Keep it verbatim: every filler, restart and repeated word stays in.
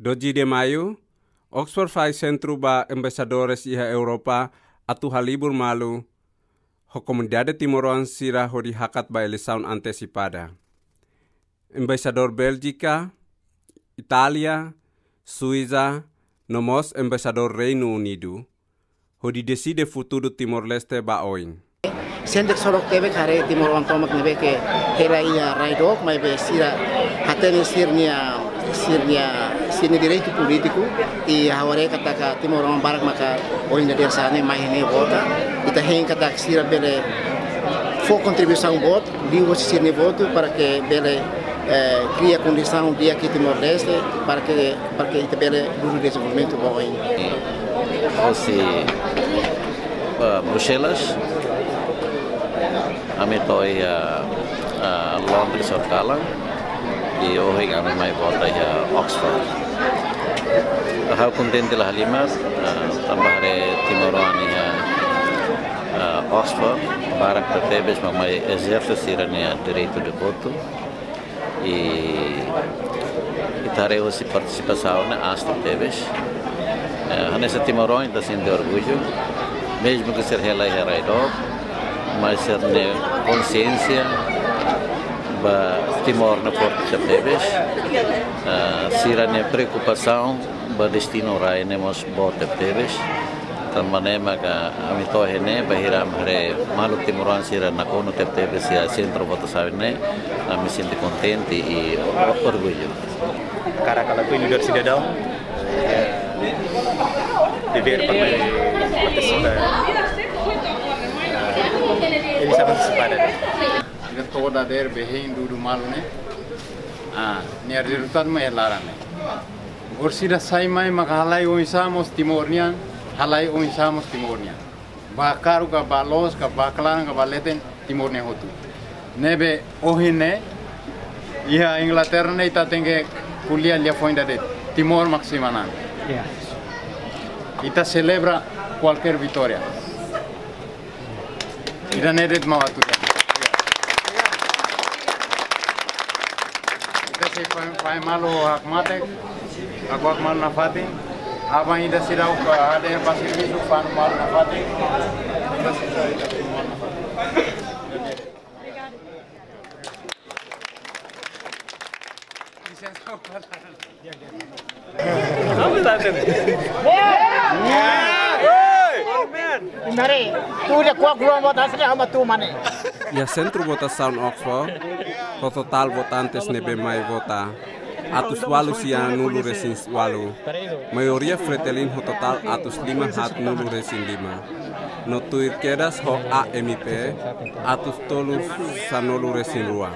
Doze de Maio, Oxford fai sentru ba embaixadores iha Europa atu halibur malu ho komunidade timoroan sira hodi hakat ba eleisaun antesipada. Embaixadór Béljika, Itália, Suisa, no mós embaixadór Reinu Unidu, hodi deside futuru Timor-Leste ba oin. Sente sorok tebes haree timoroan tomak ne'ebé ke hela iha rai dook, maibé sira hatene sira-nia, sira-nia, sira-nia direitu polítiku, i ha'u haree katak timoroan barak maka ohin dadeer-saan ne'e mai iha ne'e vota. Ita hein katak sira bele fó kontribuisaun boot liuhusi sira-nia votu para ke bele, eh, kria kondisaun di'ak iha Timor-Leste para ke, para ke ita bele dudu dezenvolvimentu ba oin. Hosi, eh, Bruxelas, ami to'o iha, eh, Londres ho kalan, i ohin ami mai vota iha Oxford. Ha'u kontente la halimar, eh, tanba haree timoroan iha, eh, Oxford, barak tebes mak mai ezerse sira-nia direitu de votu. I, i ita haree hosi partisipasaun ne'e aas tebes. Eh, hanesan timoroan ita sente orgullu, mezmu ke sira hela iha rai dook, mas sira-nia konsiénsia ba Timor ne'e forte tebes. Eh, sira-nia preokupasaun ba destinu rai ne'e mós boot tebes. Tanba ne'e maka ami to'o iha ne'e, bainhira ami haree maluk timoroan sira nakonu tebes iha sentru votasaun ne'e, ami sente kontente i o-, orgullu. Hakarak lakohi nu'udar sidadaun, eh, devér para mai partisipa, eh, eleisaun antesipada. Ita to'o dadeer bele hein dudu malu ne'e. Ah, nia rezultadu mai iha laran ne'e. Orsida sai mai maka halai oinsá mós Timor nian, halai oinsá mós Timor nian. Ba karuk ka, ba loos ka, ba klaran ka, ba leten, Timor nian hotu. Ne'ebé ohin ne'e, iha Inglaterra ne'e ita tenke ko'alia liafuan ida de'it, Timor mak simu an. Ya. Ita selebra kualkér vitória. Ida-ne'e de'it mak atu ita. Ita sei fai, fai malu hakmatek, hak, hak malu nafatin. Aban ida seidauk hadeer ba servisu, fanu malu nafatin. Ita sei fai, ita fanu malu nafatin. Mari, tu de kuak luan vota asli hama tu mane. Iha sentru votasaun Oxford, ho totál votantes ne'ebé mai vota atus ualu sianulu-resin-ualu. Maioria Fretilin ho totál atus lima haatnulu-resin-lima. No tuir kedas ho A M P, atus tolu sanulu-resin-rua.